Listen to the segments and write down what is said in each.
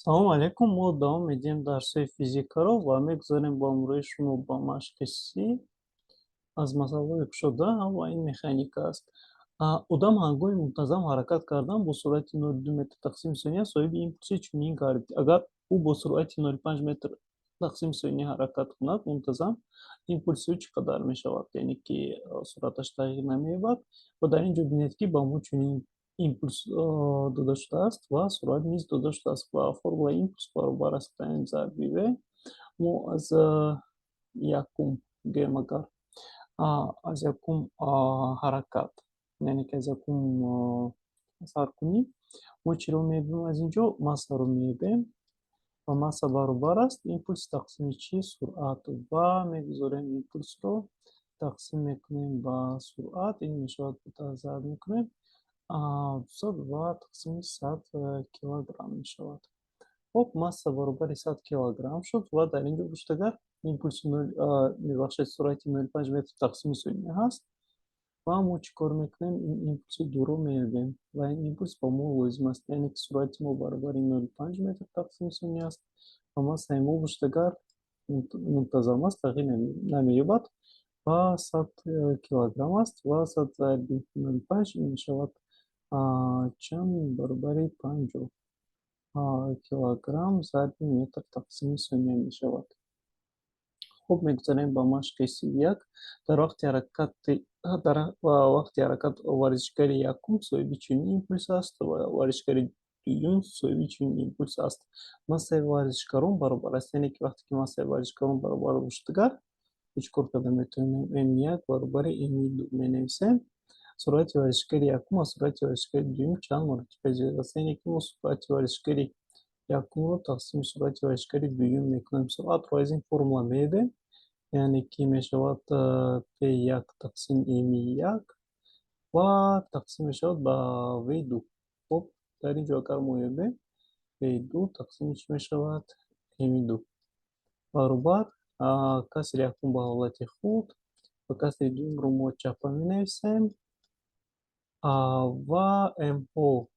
Салому алейкум. Мо давом медиҳем дарсҳои физикаро ва мегузарем бо ҳамроҳи шумо ба машқи 30 аз масъалаҳои кушода, ва ин механика аст. Одам ҳангоми мунтазам ҳаракат кардан бо суръати 0,2 метр тақсими сония соҳиби импулси чунин гардид. Агар ӯ бо суръати 0,5 метр тақсими сония ҳаракат кунад мунтазам, импулси ӯ чӣ қадар мешавад? Яъне ки суръаташ тағйир намеёбад. Ва дар ин ҷо бинед, ки ба мо чунин импулс дода шудааст ва суръат низ дода шудааст, ва формулаи импулс баробар аст ба м зарби в. Мо аз якум гӯем, агар аз якум ҳаракат, яъне ки аз якум сар кунем, мо чиро мебинем аз ин ҷо? Массаро меёбем, ва масса баробар аст импулс тақсими чи? Суръат. Ва мегузорем импулсро, тақсим мекунем ба суръат, ин мешавад, зарб мекунем 200 ва тақсими 100 килограмм мешавад. Хуб, масса баробари 100 килограмм шуд. Ва дар ин ҷо бошад, агар импулси, мебахшед, суръати 0,5 метр тақсими сония ҳаст, ва мо чӣ кор мекунем? Ин импулси дуро меёбем, ва ин импулс ба мо лозим аст, яъне ки суръати мо баробари 0,5 метр тақсими сония аст ва массаи мо бошад, агар мунтазам аст, тағйир намеёбад ва 100 килограмм аст, ва 100 зарби 0,5 ин мешавад чанд? Баробари 50 килограмм зарби метр тақсими сония мешавад. Хуб, мегузарем ба машқи 31. Дар вақти ҳаракат варзишгари якум соҳиби чунин импулс аст ва варзишгари дуюм соҳиби чунин импулс аст. Массаи варзишгарон баробар аст. Яъне ки вақте ки массаи варзишгарон баробар бошад, агар ҳеҷ кор карда метавонем, м1 баробари м2 менависем. Суръати варзишгари якум аз суръати варзишгари дуюм чанд маротиба зиёд аст? Яъне ки мо суръати варзишгари якумро тақсими суръати варзишгари дуюм мекунем. Суръатро аз ин формула меёбем, яъне ки мешавад p1 тақсим м1 ва тақсим мешавад ба v2. Хуб, дар ин ҷо агар мо ёбем, v2 тақсими чӣ мешавад? М2 баробар касри якум ба ҳолати худ ва касри дуюмро мо чапа менависем, ва мҳо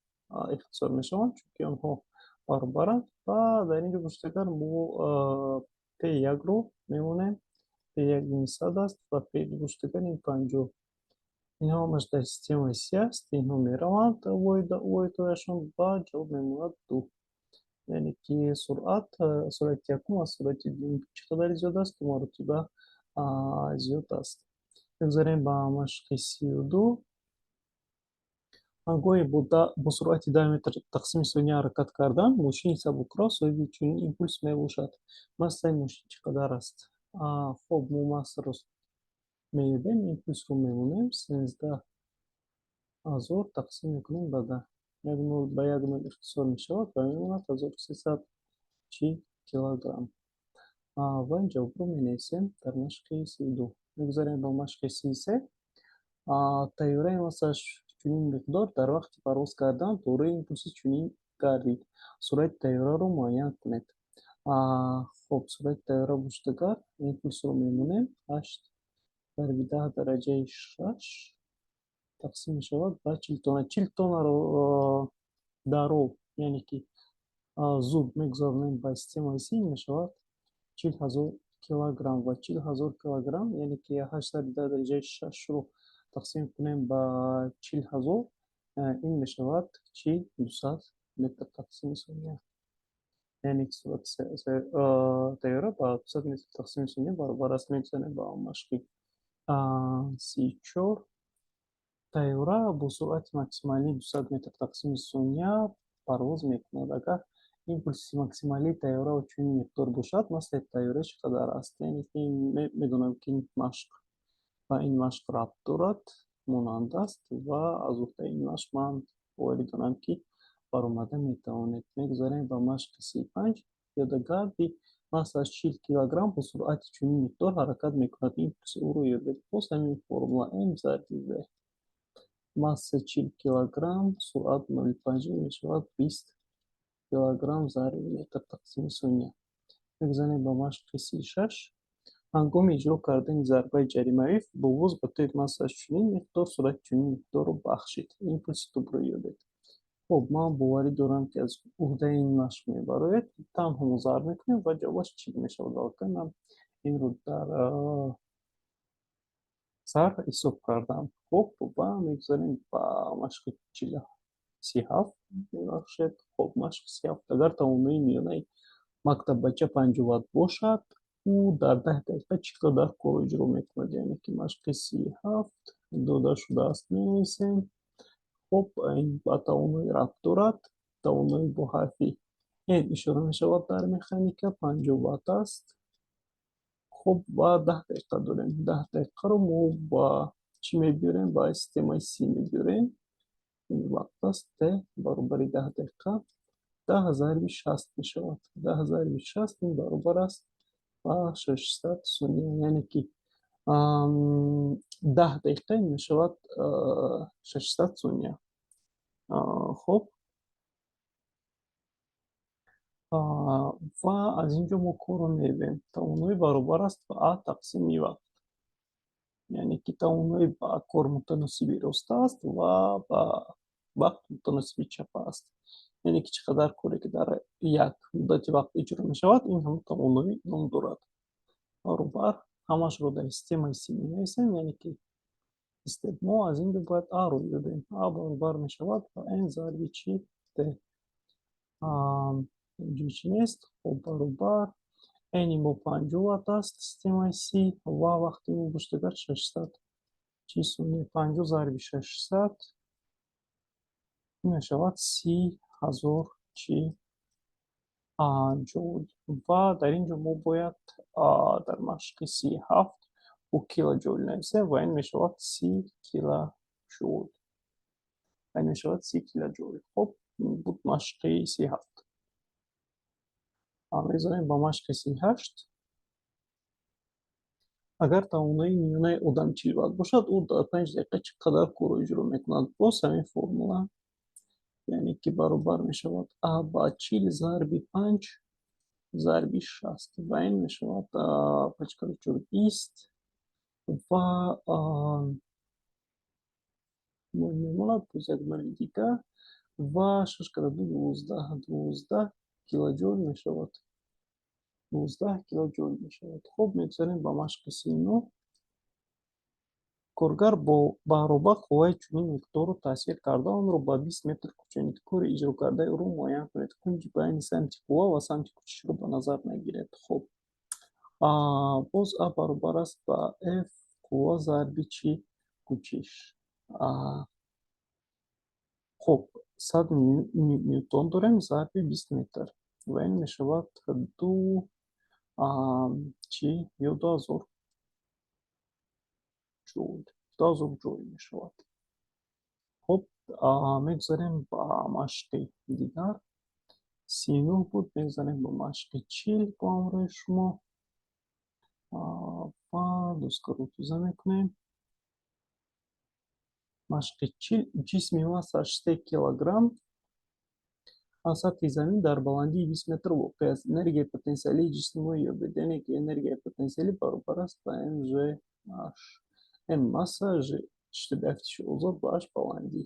ихтисор мешаванд, чунки онҳо баробаранд. Ва дар ин ҷо бошад, агар мо p1-ро мемонем, p1 ин 100 аст ва p2 бошад, агар ин 50. Инҳо ҳамаш дар системаи СИ аст, инҳо мераванд воҳидҳояшон, ва ҷавоб мемонад ду. Яъне ки суръати якум аз суръати дуюм чӣ қадар зиёд аст? Ду маротиба зиёд аст. Мегузарем ба машқи 32. Ҳангоми бо суръати 10 метр тақсими сония ҳаракат кардан, мошини сабукро соҳиби чунин импулс мебошад. Массаи мошин чӣ қадар аст? Хуб, мо массаро меёбем, импулсро мемонем, 13 000 тақсим мекунем ба 10. Як нол ба як нол ихтисор мешавад ва мемонад 1300 чи? Килограмм. Ва ин ҷавобро менависем дар машқи 32. Мегузарем ба машқи 33. Тайёраи массааш чунин миқдор дар вақти парвоз кардан дорои импулси чунин гардид. Суръати тайёраро муайян кунед. Хуб, суръати тайёра бошад, агар импулсро мемонем, 8 зарби 10 дараҷаи 6 тақсим мешавад ба 40 тонна. 40 тоннаро даров, яъне ки зуд мегузаронем ба системаи СИ, мешавад 40 000 килограмм. Ва 40 000 килограмм, яъне ки 8 зарби 10 дараҷаи 6-ро тақсим кунем ба 40 000, ин мешавад чи? 200 метр тақсими сония. Яъне ки суръати тайёра ба 200 метр тақсими сония баробар аст. Мегузарем ба машқи 34. Тайёра бо суръати максималии 200 метр тақсими сония парвоз мекунад. Агар импулси максималии тайёра чунин миқдор бошад, массаи тайёра чӣ қадар аст? Яъне ки медонам, ки ин машқ ба ин машқ рабт дорад, монанд аст, ва аз уҳдаи ин машқ ман боварӣ дорам, ки баромада метавонед. Мегузарем ба машқи 35. Пиёдагарди массааш 40 килограмм бо суръати чунин миқдор ҳаракат мекунад. Импулси ӯро ёбед. Боз ҳамин формула: м зарби в. Масса 40 килограмм, суръат 0,5, мешавад 20 килограмм зарби метр тақсими сония. Мегузарем ба машқи 36. Ҳангоми иҷро кардани зарбаи ҷаримавӣ футболбоз ба тӯб массааш чунин миқдор суръати чунин миқдорро бахшид. Импулси тӯбро ёбед. Хуб, ман боварӣ дорам, ки аз уҳдаи ин машқ мебароед. Танҳо мо зарб мекунем ва ҷавобаш 40 мешавад. Албатта, ман инро дар сар ҳисоб кардам. Хуб, ва мегузарем ба машқи 37, мебахшед. Хуб, машқи 37. Агар тавоноии миёнаи мактаббача 50 ватт бошад, ӯ дар 10 дақиқа чӣ қадар корро иҷро мекунад? Яъне ки машқи 37 дода шудааст, менависем. Хуб, ин ба тавоноӣ рабт дорад. Тавоноӣ бо ҳарфи N ишора мешавад дар механика, 50 ватт аст. Хуб, ва 10 дақиқа дорем. 10 дақиқаро мо ба чӣ мебиёрем? Ба системаи СИ мебиёрем. Ин вақт аст, Т баробари 10 дақиқа. 10 зарби 60 мешавад. 10 зарби 60 ин баробар аст ба 600 сония. Яъне ки 10 дақиқа ин мешавад 600 сония. Хуб, ва аз ин ҷо мо корро мебинем. Тавоноӣ баробар аст ба А тақсими вақт. Яъне ки тавоноӣ ба кор мутаносиби рост аст ва ба вақт мутаносиби чап аст. Яъне ки чӣ қадар коре ки дар як муддати вақт иҷро мешавад, ин ҳамон тавоноӣ ном дорад. Баробар, ҳамашро дар системаи СИ менависем, яъне ки мо аз ин ҷо бояд А-ро ёбем. А баробар мешавад ба N зарби чи? Т. Инҷо чӣ нест? Хуб, баробар N мо 50 ватт аст, системаи СИ, ва вақти мо бошад агар 600 чи сония, 50 зарби 600 ин мешавад 30 000 чи ҷоул. Ва дар ин ҷо мо бояд дар машқи 37 бо килоҷоул нависем ва ин мешавад 30 килоҷоул. Ин мешавад 30 килоҷоул. Хуб, ин буд машқи 37. Мегузарем ба машқи 38. Агар тавоноии миёнаи одам 40 ватт бошад, ӯ дар 5 дақиқа чӣ қадар корро иҷро мекунад? Боз ҳамин формула, яъне ки баробар мешавад А ба 40 зарби 5 зарби 60 ва ин мешавад панҷ кари чор 20 ва мемонад боз як ноли дигар ва шаш кара ду 12, 12 килоҷоул мешавад. 12 килоҷоул мешавад. Хуб, мегузарем ба машқи 39. Коргар бо баҳроба қувваи чунин миқдорро таъсир карда, онро ба 20 метр кӯчонид. Кори иҷрокардаи ӯро муайян кунед. Кунҷи байни самти қувва ва самти кӯчишро ба назар нагиред. Хуб, боз А баробар аст ба F қувва зарби чӣ? Кӯчиш. Хуб, 100 ньютон дорем зарби 20 метр ва ин мешавад ду чӣ ё 2000 ҷоул, 2000 ҷоул мешавад. Хуб, мегузарем ба машқи дигар. 39 буд, мегузарем ба машқи 40 бо ҳамроҳи шумо ва доскаро тоза мекунем. Машқи 40. Ҷисми массаш 3 килограмм аз сатҳи замин дар баландии 20 метр воқеъ аст. Энергияи потенсиалии ҷисмро ёбед. Яъне ки энергияи потенсиалӣ баробар аст ба mgh. M масса, g шитоби афтиши озод ва h баландӣ.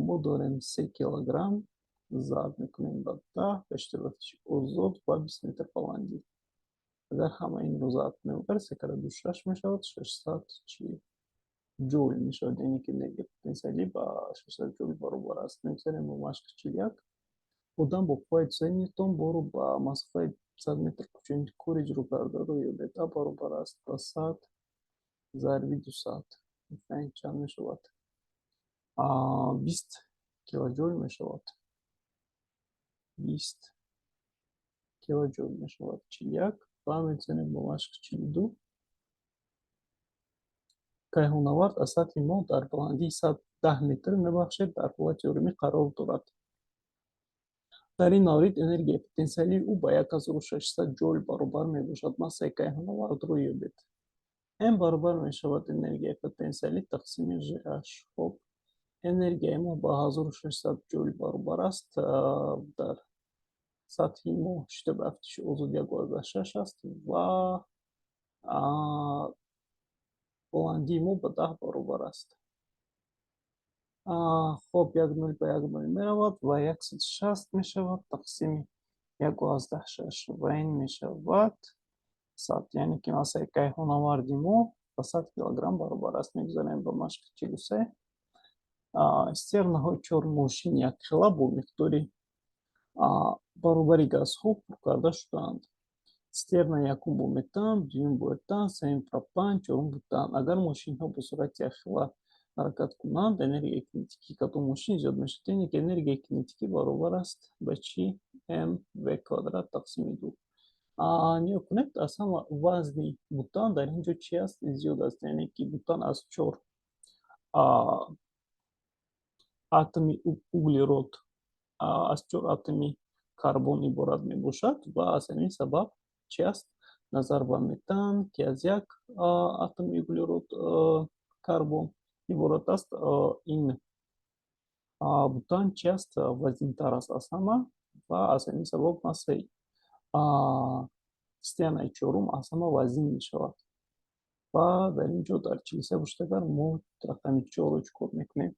Мо дорем 3 килограмм, зарб мекунем ба 10, ба шитоби афтиши озод ва 20 метр баландӣ. Агар ҳама инро зарб кунем, агар се кара ду шаш мешавад, 600 чи ҷоул мешавад. Яъне ки энергияи потенсиалӣ ба 600 ҷоул баробар аст. Мегузарем ба машқи 41. Одам бо қувваи 200 ньютон борро ба масофаи 100 метр кӯчонид. Кори иҷрокардаро ёбед. А баробар аст ба 100 зарби 200. Ин чанд мешавад? 20 килоҷоул мешавад. 20 килоҷоул мешавад 41. Ва мегузарем ба машқи 42. Кайҳоннавард аз сатҳи моҳ дар баландии 110 метр, мебахшед, дар ҳолати оромӣ қарор дорад. Дар ин маврид энергияи потенсиалии ӯ ба 1600 ҷоул баробар мебошад. Массаи кайҳоннавардро ёбед. М баробар мешавад энергияи потенсиалӣ тақсими gh. Хуб, энергияи мо ба 1600 ҷоул баробар аст. Дар сатҳи моҳ шитоби афтиши озод 1,6 аст ва баландии мо ба 10 баробар аст. Хоб, як нол ба як нол меравад ва 160 мешавад тақсими 1,6 ва ин мешавад 100. Яъне ки массаи кайҳоннаварди мо ба 100 килограмм баробар аст. Мегузарем ба машқи 43. Стернаҳои чор мошин якхела бо миқдори баробари газҳо пур карда шудаанд. Стерна якум бо метан, дуюм бо этан, сеюм пропан, чорум бутан. Агар мошинҳо бо суръати якхела ҳаракат кунанд, энергияи кинетикии кадом мошин зиёд мешавад? Яъне ки энергияи кинетикӣ баробар аст ба чӣ? М в квадрат тақсими ду. Нигоҳ кунед, аз ҳама вазни бутан дар ин ҷо чи аст? Зиёд аст. Яъне ки бутан аз чор атоми углерод, аз чор атоми карбон иборат мебошад ва аз ҳамин сабаб чи аст? Назар ба метан, ки аз як атоми углерод, карбон иборат аст, ин бутан чи аст? Вазнинтар аст аз ҳама ва аз ҳамин сабаб массаи стернаи чорум аз ҳама вазнин мешавад. Ва дар ин ҷо, дар 43 бошад агар, мо рақами чорро чӣ кор мекунем?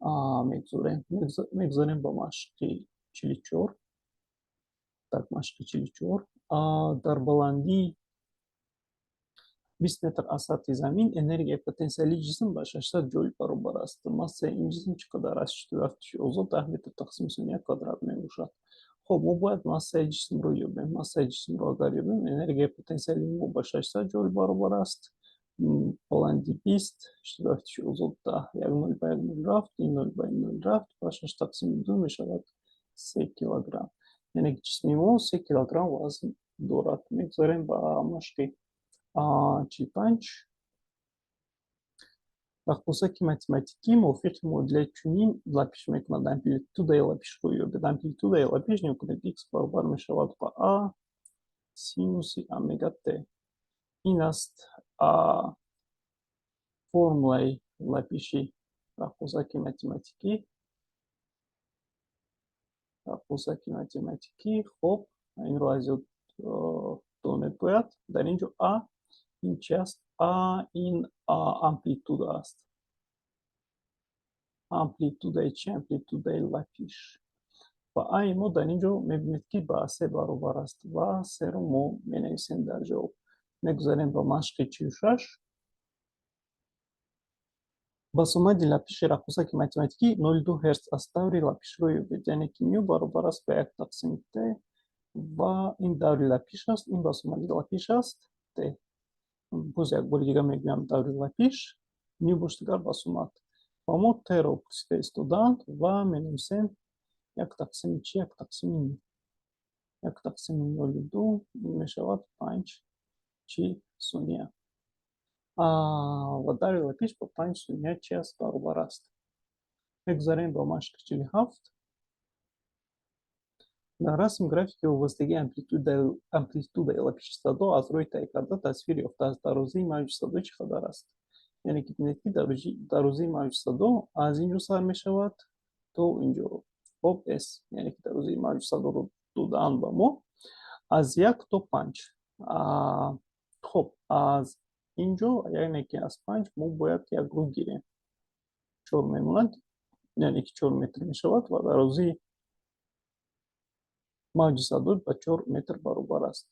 Мегузорем. Мегузорем ба машқи 44. Так, машқи 44. Дар баландии 20 метр аз сатҳи замин энергияи потенсиалии ҷисм ба 600 ҷоул баробар аст. Массаи ин ҷисм чӣ қадар аст? Шитоби озод 10 метр тақсими сония квадрат мебошад. Хоб, мо бояд массаи ҷисмро ёбем. Массаи ҷисмро агар ёбем, энергияи потенсиалии мо ба 600 ҷоул баробар аст. Баланди 20, шитоби озод 10, як нол ба як нол рафт, ин нол ба ин нол рафт ва шаш тақсими ду мешавад 3 килограмм. Яъне ки ҷисми мо 3 килограмм вазн дорад. Мегузарем ба машқи 45. Раққосаки математикӣ мувофиқи муодилаи чунин лапиш мекунад. Амплитудаи лапишро ёбед. Амплитудаи лапиш, нигоҳ кунед, x баробар мешавад ба а синуси омега т. Ин аст формулаи лапиши раққосаки математикӣ. Раққосаки математикӣ. Хоб, инро аз ёд донед бояд. Дар ин ҷо а ин чи аст? А ин амплитуда аст. Амплитудаи чи? Амплитудаи лапиш. Ва аи мо дар ин ҷо мебинед, ки ба се баробар аст ва серо мо менависем дар ҷавоб. Мегузарем ба машқи 46. Басомади лапиши раққосаки математикӣ 0,2 герц аст. Даври лапишро ёбед. Яъне ки ню баробар аст ба як тақсими т ва ин даври лапиш аст, ин басомади лапиш аст т. Боз як бори дига мегӯям: даври лапиш, ню бошад агар басомад. Ва мо т-ро пурсида истодаанд ва менависем як тақсими чи? Як тақсими ню. Як тақсими 0,2, ин мешавад 5 чи? Сония. Ва даври лапиш ба 5 сония чи аст? Баробар аст. Мегузарем ба машқи 47. Дар расм графики вобастагии амплитудаи лапиши садо аз роҳи тай карда тасвир ёфтааст. Дарозии мавҷи садо чӣ қадар аст? Яъне ки бинед, ки дарозии мавҷи садо аз ин ҷо сар мешавад то ин ҷоро. Хоб, с, яъне ки дарозии мавҷи садоро додаанд ба мо аз 1 то 5. Хоб, аз ин ҷо, яъне ки аз 5 мо бояд як роҳ гирем, чор мемонад, яъне ки 4 метр мешавад ва дарозии мавҷи садо ба 4 метр баробар аст.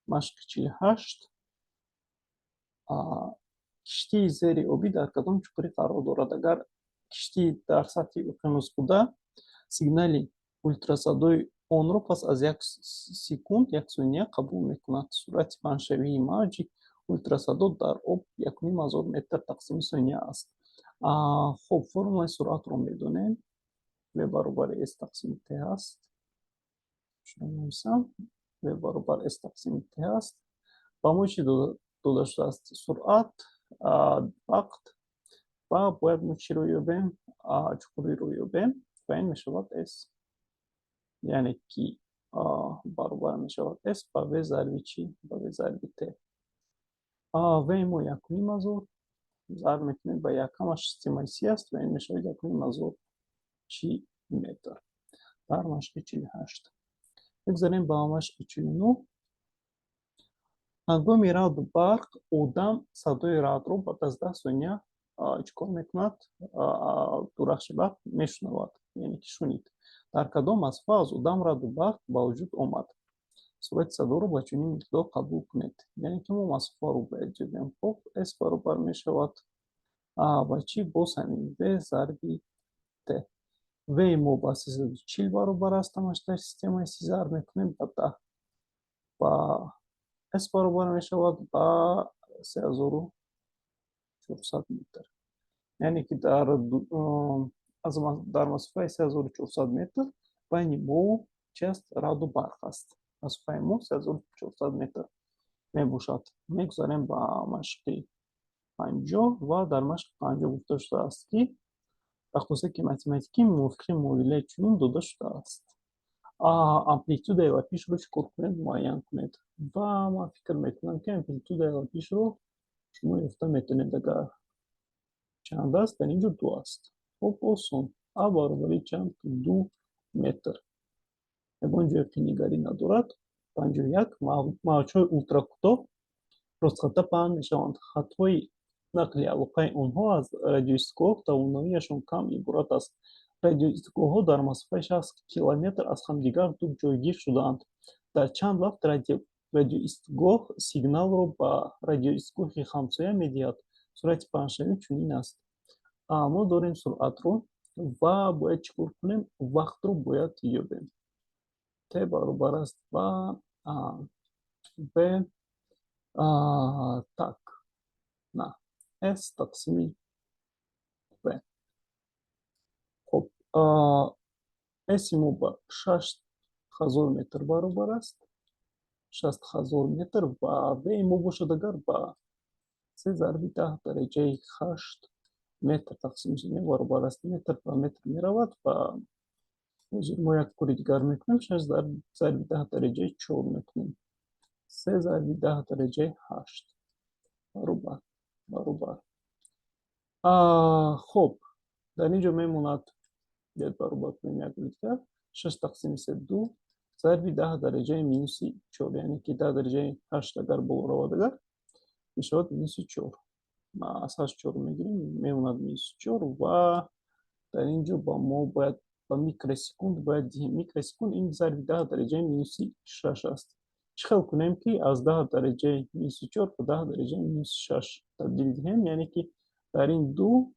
Машқи 48. Киштии зери обӣ дар кадом чуқурӣ қарор дорад? Агар киштӣ дар сатҳи уқёнус буда, сигнали ултрасадои онро пас аз як секунд, як сония қабул мекунад. Суръати паҳншавии мавҷи ултрасадо дар об 1500 метр тақсими сония аст. Хоб, формулаи суръатро медонем: в баробари с тақсими т аст. Нависам: в баробар с тақсими т аст. Ба мо чӣ дода шудааст? Суръат, вақт ва бояд мо чиро ёбем? Чуқуриро ёбем ва ин мешавад с, яъне ки баробар мешавад с ба в зарби чӣ? Ба в зарби т. В мо 1500, зарб мекунем ба як, ҳамаш системаи СИ аст ва ин мешавад 1500 чи? Метр. Дар машқи 48. Мегузарем ба машқи 49. Ҳангоми раъду барқ одам садои раъдро баъд аз 10 сония чӣ кор мекунад? Дурахши барқ мешунавад, яъне ки шунид. Дар кадом масофа аз одам раъду барқ ба вуҷуд омад? Суръати садоро ба чунин миқдор қабул кунед. Яъне ки мо масофаро бояд ҷӯем. Хуб, S баробар мешавад ба чӣ? Боз ҳамин V зарби T. V мо ба 340 баробар аст, ҳамаш дар системаи СИ зарб мекунем ба 10. Ба S баробар мешавад ба 3400 метр. Яъне ки дар масофаи 3400 метр байни мо чи аст? Раъду барқ аст. Масофаи мо 3400 метр мебошад. Мегузарем ба машқи 50 ва дар машқи 50 гуфта шудааст, ки рақосаки математикӣ мувофиқи муодилаи чунин дода шудааст. Амплитудаи лапишро чӣ кор кунед? Муайян кунед. Ва ман фикр мекунам, ки амплитудаи лапишро шумо ёфта метавонед. Агар чанд аст? Дар ин ҷо ду аст. Хуб, осон. А баробари чанд? 2 метр. Ягон ҷои қийнигарӣ надорад. 51. Мавҷҳои ултракӯтоҳ ростхатта паҳн мешаванд. Хатҳои нақли алоқаи онҳо аз радиоистгоҳ тавоноияшон кам иборат аст. Радиоистгоҳҳо дар масофаи 60 километр аз ҳамдигар дур ҷойгир шудаанд. Дар чанд вақт радиоистгоҳ сигналро ба радиоистгоҳи ҳамсоя медиҳад? Суръати паҳншавӣ чунин аст. Мо дорем суръатро ва бояд чӣ кор кунем? Вақтро бояд ёбем. Т баробар аст ба В, так, на С тақсими В. Хуб, С мо ба 6000 метр баробар аст, 6000 метр, ва В мо бошад агар ба 3 зарби 10 дараҷаи 8 метр тақсими сония баробар аст. Метр ба метр меравад ва ҳозир мо як кори дигар мекунем: 6 зарби 10 дараҷаи 4 мекунем, 3 зарби 10 дараҷаи 8 баробар. Хуб, дар ин ҷо мемонад. Биёед, баробар кунем як бори дигар: шаш тақсими се, 2 зарби 10 дараҷаи минуси 4, яъне ки 10 дараҷаи 8 агар боло равад, агар мешавад минуси чор. Аз ҳашт чор мегирем, мемонад минуси чор. Ва дар ин ҷо ба мо бояд ба микросекунд бояд диҳем. Микросекунд ин зарби 10 дараҷаи минуси 6 аст. Чӣ хел кунем, ки аз 10 дараҷаи минуси 4 ба 10 дараҷаи минуси 6 табдил диҳем? Яъне ки дар ин ду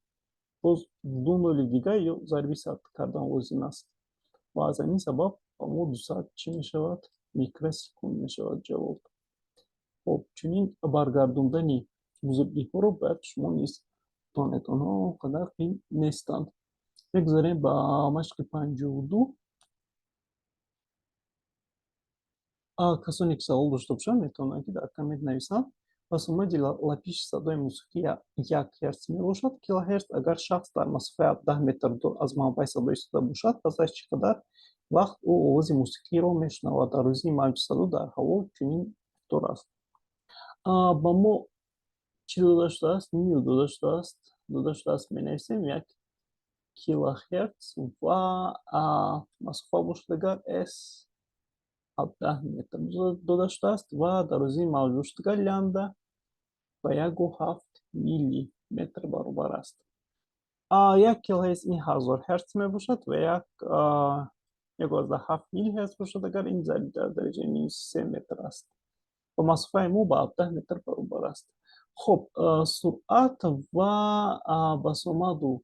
боз ду ноли дигар ё зарби 100 кардан лозим аст ва аз ҳамин сабаб ба мо 200 чӣ мешавад? Микросекунд мешавад ҷавоб. Хуб, чунин баргардондани бузургиҳоро бояд шумо низ донед, онҳо он қадар қийин нестанд. Мегузарем ба машқи 52. Касоне ки савол дошта бошанд, метавонанд, ки дар коммент нависанд. Басомади лапиши садои мусиқӣ 1 герц мебошад, килогерц. Агар шахс дар масофаи 17 метр дур аз манбаи садо истода бошад, пас аз чӣ қадар вақт ӯ овози мусиқиро мешунавад? Дарозии мавҷи садо дар ҳаво чунин миқдор аст. Ба мо чӣ дода шудааст? Ню дода шудааст. Дода шудааст, менависем 1 килогерц ва масофа бошад агар с 17 метр дода шудааст ва дарозии мавҷ бошад агар лямбда ба 1,7 миллиметр баробар аст. 1 килогерц ин 1000 герц мебошад ва 1,7 миллигерц бошад агар ин зарби 10 дараҷаи минуси 3 метр аст ва масофаи мо ба 17 метр баробар аст. Хуб, суръат ва басомаду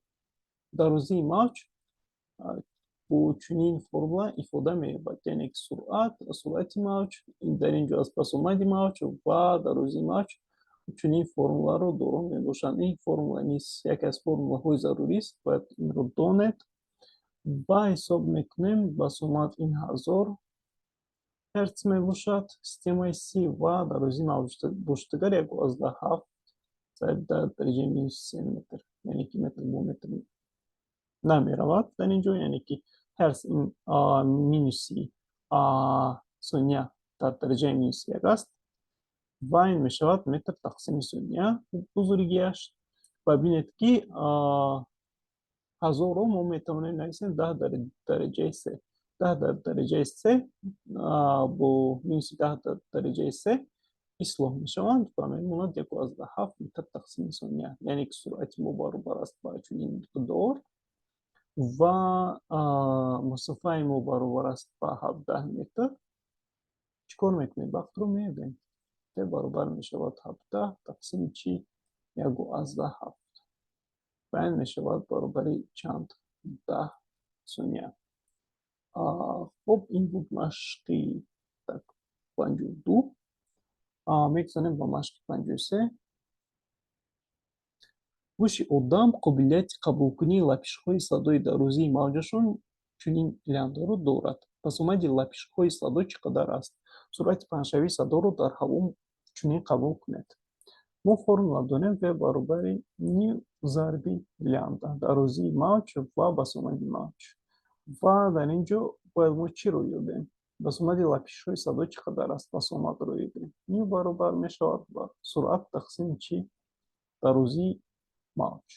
дарозии мавҷ бо чунин формула ифода меёбад, яъне ки суръати мавҷ дар ин ҷо аст, басомади мавҷ ва дарозии мавҷ чунин формуларо доро мебошанд. Ин формула низ яке аз формулаҳои зарурист, бояд инро донед. Ва ҳисоб мекунем: басомад ин 1000 герц мебошад, системаи СИ, ва дарозии мавҷ бошад агар 1,7 зарби 10 дараҷаи минуси 3 метр, яъне ки метр бо метр намеравад дар ин ҷо, яъне ки ҳерц ин минуси сония дар дараҷаи минуси як аст ва ин мешавад метр тақсими сония бузургиаш. Ва бинед, ки ҳазорро мо метавонем нависем 10 дар дараҷаи 3. 10 дар дараҷаи 3 бо минуси 10 дар дараҷаи 3. Ислоҳ мешаванд ва мемонад 1,7 метр тақсими сония. Яъне ки суръати мо баробар аст ба чунин миқдор ва масофаи мо баробар аст ба 17 метр. Чӣ кор мекунем? Вақтро меёбем. Т баробар мешавад 17 тақсими чӣ? 1,7. Ва ин мешавад баробари чанд? 10 сония. Хуб, ин буд машқи 52. Мегузарем ба машқи 53. Гӯши одам қобилияти қабулкунии лапишҳои садои дарозии мавҷашон чунин лямбдаро дорад. Басомади лапишҳои садо чӣ қадар аст? Суръати паҳншавии садоро дар ҳаво чунин қабул кунед. Мо формула дорем: в баробари ню зарби лямбда, дарозии мавҷ ва басомади мавҷ. Ва дар ин ҷо бояд мо чиро ёбем? Басомади лапишҳои садо чӣ қадар аст? Басомадро ёбем. Ню баробар мешавад ба суръат тақсими чӣ? Дарозии мавҷ.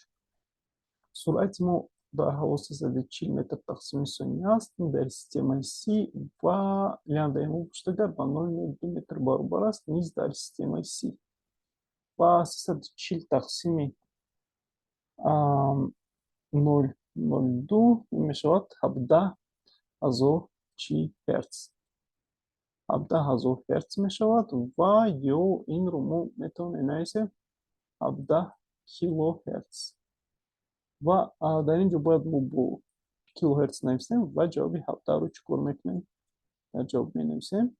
Суръати мо дар ҳаво 340 метр тақсими сония аст, ин дар системаи СИ, ва лямбдаи мо бошад, ба 0,02 метр баробар аст, низ дар системаи СИ. Ва 340 тақсими 0,02 мешавад 17 000 чи? Герц. 17 000 герц мешавад ва ё инро мо метавонем нависем 17 килогерц. Ва дар ин ҷо бояд мо бо килогерц нависем ва ҷавоби 17-ро чӣ кор мекунем? Дар ҷавоб менависем.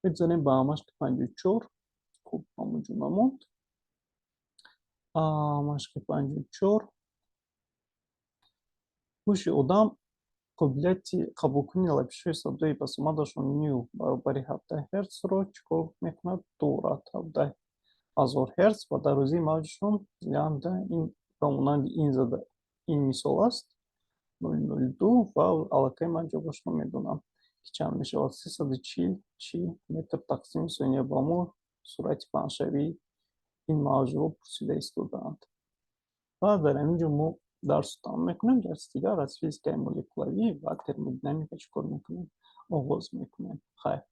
Мегузарем ба машқи 54. Хуб, ҳамон ҷо намонд. Машқи 54. Гӯши одам қобилияти қабулкунии лапишҳои садои басомадашон ню баробари 17 герцро чӣ кор мекунад? Дорад 17 000 герц ва дарозии мавҷашон лямбда, ин ба монанди ин зада ин мисол аст, 0,02. Ва аллакай ман ҷавобашро медонам, ки чанд мешавад: 340 чи? Метр тақсими сония. Ба мо суръати паҳншавии ин мавҷро пурсида истодаанд. Ва дар ҳамин ҷо мо дарсро тамом мекунем. Дарси дигар аз физикаи молекулавӣ ва термодинамика чӣ кор мекунем? Оғоз мекунем. Хайр.